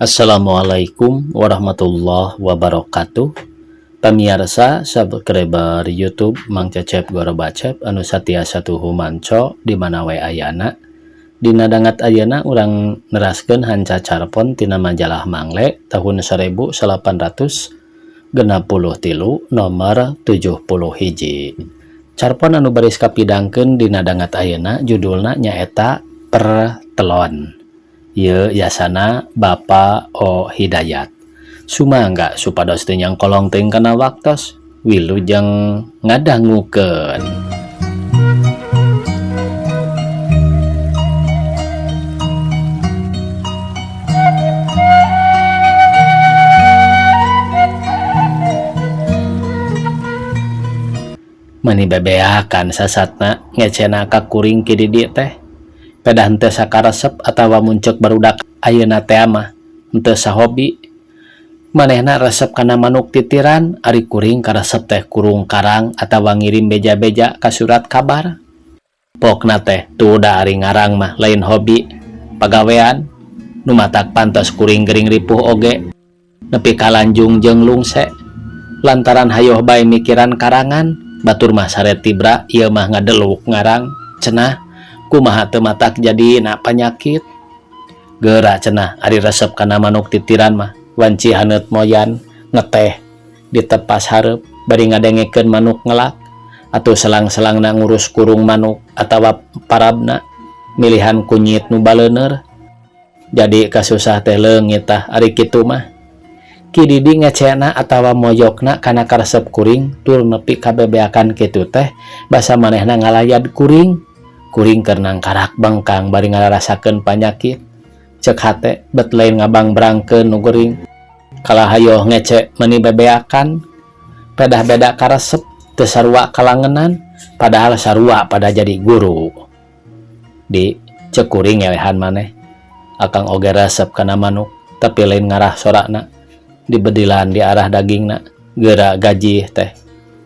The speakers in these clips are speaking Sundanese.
Assalamualaikum warahmatullahi wabarakatuh. Pamiarsa subscriber YouTube Mang Cecep Gorobacep anu satiasa tuhu manco di mana wae ayana. Dina dangat ayeuna urang neraskeun hanca carpon tina majalah Mangle tahun 1863 nomor 71. Carpon anu baris kapidangkeun dina dangat ayeuna judulna nyaeta Pertelon. Ieu yasana Bapa O Hidayat. Sumangga supados teu nyangkolong teuing kana waktos, wilujeng ngadangukeun. Mani bebeakan sasatna ngecena ka kuring ki Didi teh. Pedah henteu sakaresep atawa muncek barudak ayeuna teh mah henteu sahobi. Manehna resep kana manuk titiran, ari kuring karesep teh kurung karang atawa ngirim beja-beja ka surat kabar. Pokna teh tuda ari ngarang mah lain hobi, pagawean nu matak pantes kuring gering ripuh oge nepi ka lanjung jeung lungse. Lantaran hayoh bae mikiran karangan, batur mah sare tibra ieu mah ngadeluk ngarang cenah kumaha teu matak jadi na panyakit. Geura cenah ari resep kana manuk titiran mah wanci haneut moyan ngeteh ditepas hareup bari ngadengekeun manuk ngelak atuh selang-selangna ngurus kurung manuk atawa parabna milihan kunyit nu baleuneur. Jadi kasusah teh leungit tah ari kitu mah. Ki Didi ngecena atawa moyokna kana karesep kuring tur nepi ka bebeakan kitu teh basa manehna ngalayad kuring. Kuring keur nangkarak bengkang bari ngararasakeun panyakit. Cek hate bet lain ngabangbrangkeun nu gering. Kalah hayoh ngece meuni bebeakan. Pedah beda karesep teu sarua kalangenan padahal sarua pada jadi guru. Di cek kuring ngelehan maneh. Akang oge resep kana manuk tapi lain ngarah sorakna. Dibedilan di arah dagingna geura gaji teh.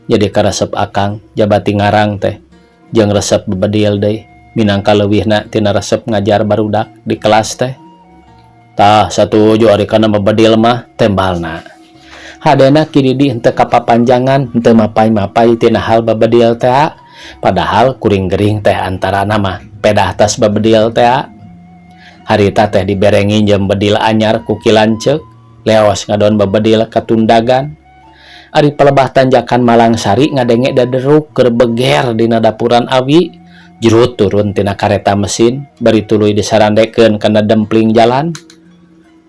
Jadi karesep akang jabati ngarang teh jeung resep bebedil deui minangka leuwihna tina resep ngajar barudak di kelas teh. Tah satuju ari kana bebedil mah tembalna. Hadena Ki Didi henteu kapapanjangan henteu mapai-mapai tina hal bebedil teh, padahal kuring gering teh antarana mah pedah tas bebedil teh. Harita teh dibere nginjem bedil anyar ku Ki Lanceuk, leos ngadon bebedil katundagan. Ari pelebah tanjakan Malangsari ngadenge daderuk keur beger dina dapuran awi, jerut turun tina kareta mesin bari tuluy disarandekeun kana dempling jalan.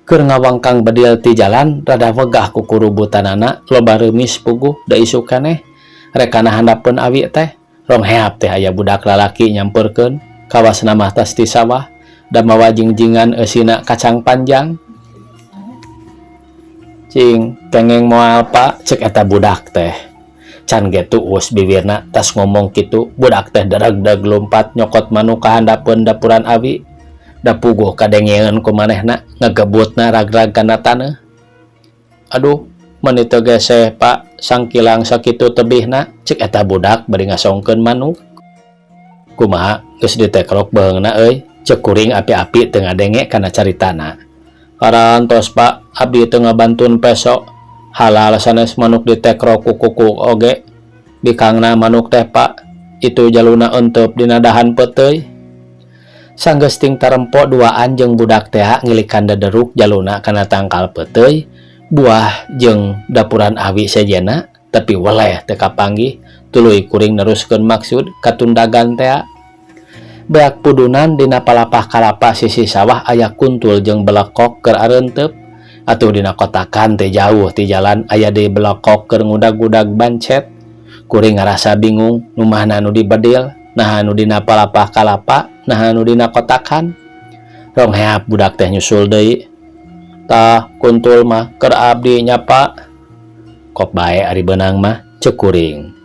Keur ngawangkang bedil ti jalan rada wegah ku kurubutanana loba reumis puguh da isuk keneh. Rekana handapeun awi teh rongheap teh aya budak lalaki nyampeurkeun kawasna mah tas ti sawah da mawa jingjingan eusina kacang panjang. Cing kengeng moal pak cek eta budak teh. Can ge tuus bibirna tas ngomong kitu budak teh daragdag lompat nyokot manuk ka handapeun dapuran awi. Da puguh kadengeun ku manehna ngegebutna ragrag kana taneuh. Aduh meni teu geseh pak sangkilang sakitu tebihna cek eta budak bari ngasongkeun manuk. Kumaha geus ditekrok beheungna euy cek kuring api-api teu ngadenge kana caritana. Parantos pak abdi teu ngabantun peso halal sanes manuk ditekrok ku kuku oge bikangna manuk teh pak itu jaluna enteup dina dahan peuteuy. Sanggeus ting tarempo duaan jeung budak teh ngilikan dederuk jaluna kana tangkal peuteuy buah jeung dapuran awi sejenna tapi weleh teu kapanggih tuluy kuring neruskeun maksud katundagan teh. Beak pudunan dina palapah kalapa sisi sawah aya kuntul jeung belekok keur arenteup atuh dina kotakan teh jauh ti jalan aya deui belekok keur ngudag-gudag bancet. Kuring ngarasa bingung nu mana nu dibedil naha nu dina palapah kalapa naha nu dina kotakan. Rongheap budak teh nyusul deui. Tah kuntul mah keur abdi nya pak. Kop bae ari beunang mah cek kuring.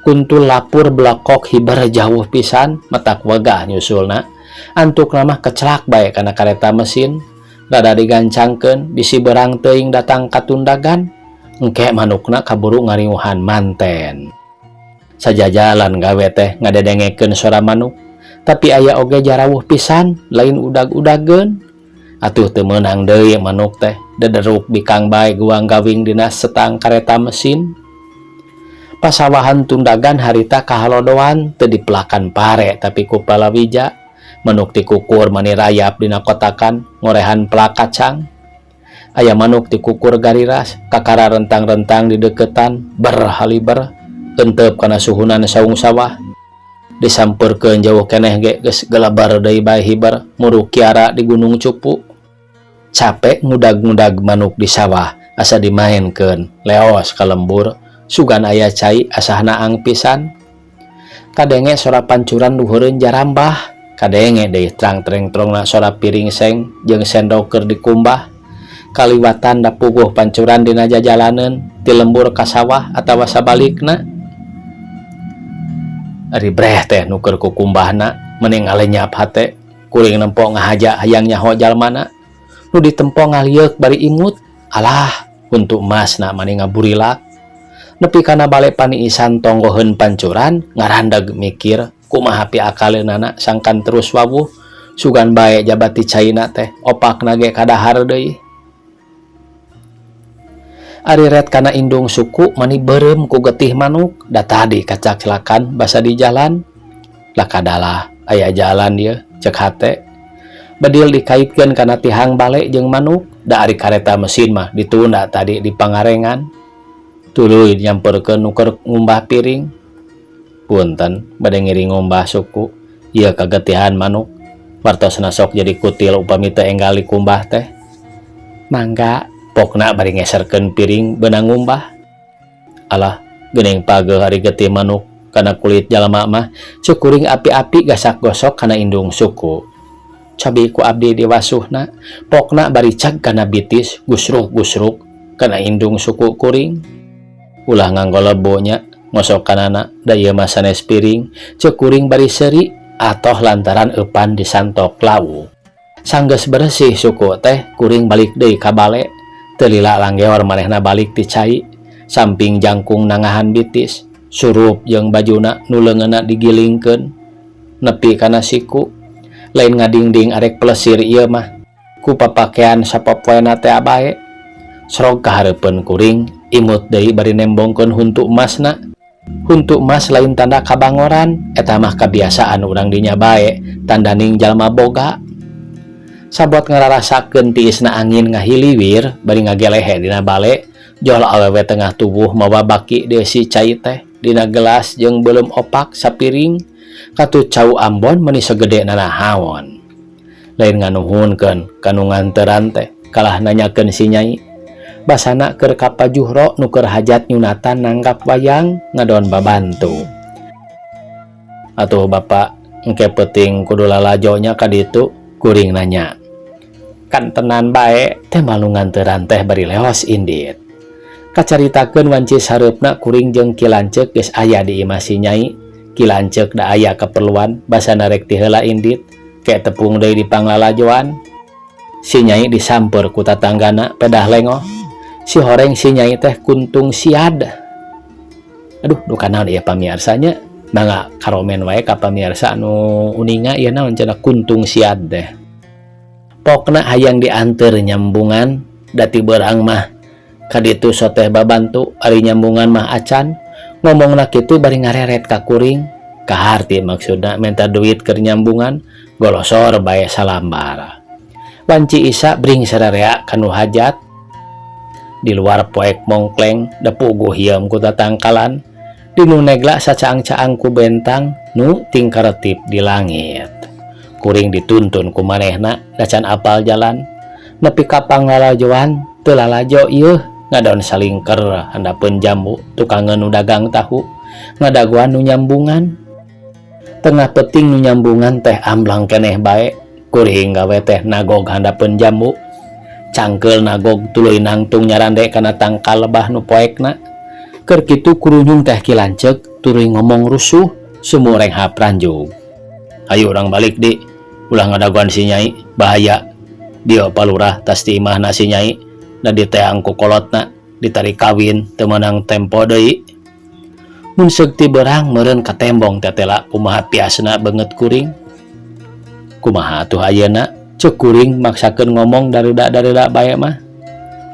Kuntul lapur belakok hibar jauh pisan matak wegah nyusulna. Antukna mah kecelak bae kana kareta mesin. Rada digancangkeun bisi berang teuing datang katundagan. Engke manukna kaburu ngariuhan manten. Sajajalan gawe teh ngadedengekeun sora manuk. Tapi aya oge jarawuh pisan lain udag-udageun. Atuh teu meunang deui manuk teh dederuk bikang bae guang gawing dina setang kareta mesin. Pasawahan Tundagan harita kahalodoan teu dipelakan pare tapi ku palawija manuk tikukur mani rayap dina kotakan ngorehan pelak kacang. Aya manuk tikukur gariras kakara rentang-rentang di deketan berhaliber entep kana suhunan saung sawah. Disampeurkeun jauh keneh ge geus gelebar deui bae hiber muruk kiara di Gunung Cupu. Capek ngudag-ngudag manuk di sawah asa dimaenkeun leos ka lembur sugan aya cai asahna ang pisan. Kadenge sora pancuran luhureun jarambah, kadenge deui trang-treng-trongna sora piring seng jeung sendok keur dikumbah. Kaliwatan da puguh pancuran dina jajalaneun ti lembur ka sawah atawa sabalikna. Ari breh teh nu keur kukumbahna mending ngalenyap hate kuring nempo ngahaja hayang nyaho jalmana. Nu ditempo ngalieuk bari imut, alah untuk emasna mani ngaburilak. Nepi kana bale paniisan tonggoheun pancuran ngarandag mikir kumaha piakaleunana sangkan terus wawuh sugan bae jabati caina teh opakna ge kadahar deui. Ari ret kana indung suku mani beureum ku getih manuk da tadi kacaklakan basa di jalan. Lakadalah aya jalan ieu cek hate. Bedil dikaitkeun kana tihang bale jeung manuk da ari kareta mesin mah ditunda tadi di pangarengan. Tuluy nyamperkeun nu keur ngumbah piring. Punten bade ngiring ngumbah suku ieu kagetihan manuk wartosna sok jadi kutil upami teu enggal dikumbah teh. Mangga pokna bari ngeserkeun piring beunang ngumbah. Alah geuning pageuh ari getih manuk kana kulit jalma mah cek kuring api-api gasak gosok kana indung suku. Cabi ku abdi diwasuhna pokna bari cag kana bitis gusruk-gusruk kana indung suku kuring. Ulah nganggo lebo nya ngosok kanana da ieu mah sanes piring cek kuring bari seuri atoh lantaran eupan disantok lauk. Sanggeus beresih suku teh kuring balik deui ka bale. Teu lila langgeor manehna balik ti cai samping jangkung nangahan bitis surup jeung bajuna nu leungeunna digilingkeun nepi kana siku. Lain ngadingding arek plesir ieu mah ku papakean sapopoena teh bae. Srog kahareupeun kuring imut deui bari nembongkeun huntu emasna. Huntu emas lain tanda kabangoran eta mah kabiasaan urang dinya bae tandaning jalma boga. Sabot ngararasakeun tiisna angin ngahiliwir bari ngagelehe dina bale jol awewe tengah tubuh mawa baki deusi cai teh dina gelas jeung beuleum opak sapiring katu cau Ambon meni segede nanahaon. Lain nganuhunkeun kanu nganteran teh kalah nanyakeun si nyai. Basana keur ka Pa Juhro nu keur hajat nyunatan nanggap wayang ngadon babantu. Atuh bapak engke peuting kudu lalajo nya ka ditu kuring nanya. Kantenan bae teh malu nganteran teh bari leos indit. Kacaritakeun wanci sareupna kuring jeung Ki Lanceuk geus aya di imah si nyai. Ki Lanceuk da aya keperluan basana rek ti heula indit ke tepung deui di panglalajoan. Si nyai disamper ku tatanggana pedah lengoh. Si horeng si nyai teh kuntung siad. Aduh duka naon ieu pamiarsanya. Mangga karomen wae ka pamiarsa anu uninga ieu naon cenah kuntung siad teh. Pokna hayang dianteur nyambungan dati beurang mah kaditu soteh babantu ari nyambungan mah acan ngomongna kitu bari ngareret ka kuring kaharti maksudna menta duit keur nyambungan golosor bae salambar. Wanci Isa bring sararea kanu hajat di luar poek mongkleng depuguh hieum ku tatangkalan di nu negla sacaang-caang ku bentang nu tingkaretip di langit. Kuring dituntun ku manehna dacan apal jalan nepi ka panglalajoan teu lalajo ieu ngadon salingker handapeun jambu tukangeun nu dagang tahu ngadagoan nu nyambungan. Tengah peuting nu nyambungan teh amblang keneh bae kuring gawe teh nagog handapeun jambu cangkeul nagog tuluy nangtung nyarande kana tangkal lebah nu poekna. Keur kitu kurunyung teh Ki Lanceuk tuluy ngomong rusuh sumureng hapranjug. Ayo urang balik di ulah ngadagoan si nyai bahaya dia palurah tas ti imahna si nyai da diteang ku kolotna ditarik kawin teu meunang tempo deui. Mun seug ti beurang meureun katembong tetela kumaha piasna beungeut kuring. Kumaha atuh ayeuna Ceuk kuring maksakeun ngomong dareuda-dareuda bae mah.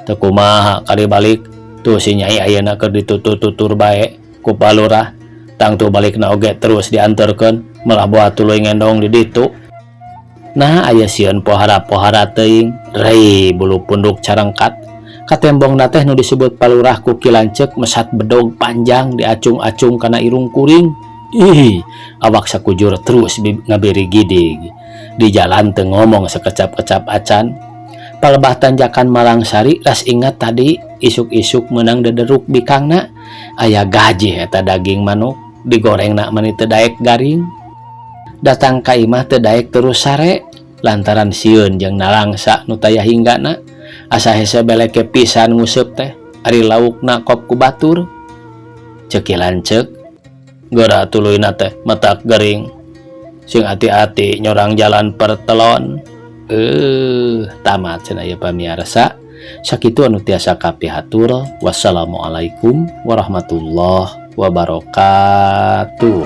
Teu kumaha kali balik tuh si Nyai ayeuna keur ditutur-tutur bae ku Pak Lurah. Tangtu balikna oge terus dianterkeun malah boa tuluy ngendong di ditu. Nah aya sieun pohara-pohara teuing, rei bulu punduk carengkat. Katembongna teh nu disebut Pak Lurah ku Ki Lanceuk mesat bedog panjang diacung-acung kana irung kuring. Ih, awak sakujur terus ngabirigidig. Di jalan teu ngomong sekecap-kecap acan. Palebah tanjakan Malangsari ras ingat tadi isuk-isuk meunang dederuk bikangna. Aya gajih eta daging manuk digorengna mani teu daek garing. Datang ka imah teu daek terus sare lantaran sieun jeung nalangsa nu taya hinggana. Asa hese beleke pisan nguseup teh ari laukna kop ku batur. Ceuk Ki Lanceuk geura tuluyna teh matak gering. Sing ati-ati nyorang jalan pertelon. Tamat cenah ieu pamiarsa. Sakitu anu tiasa kapihatur. Wassalamualaikum warahmatullahi wabarakatuh.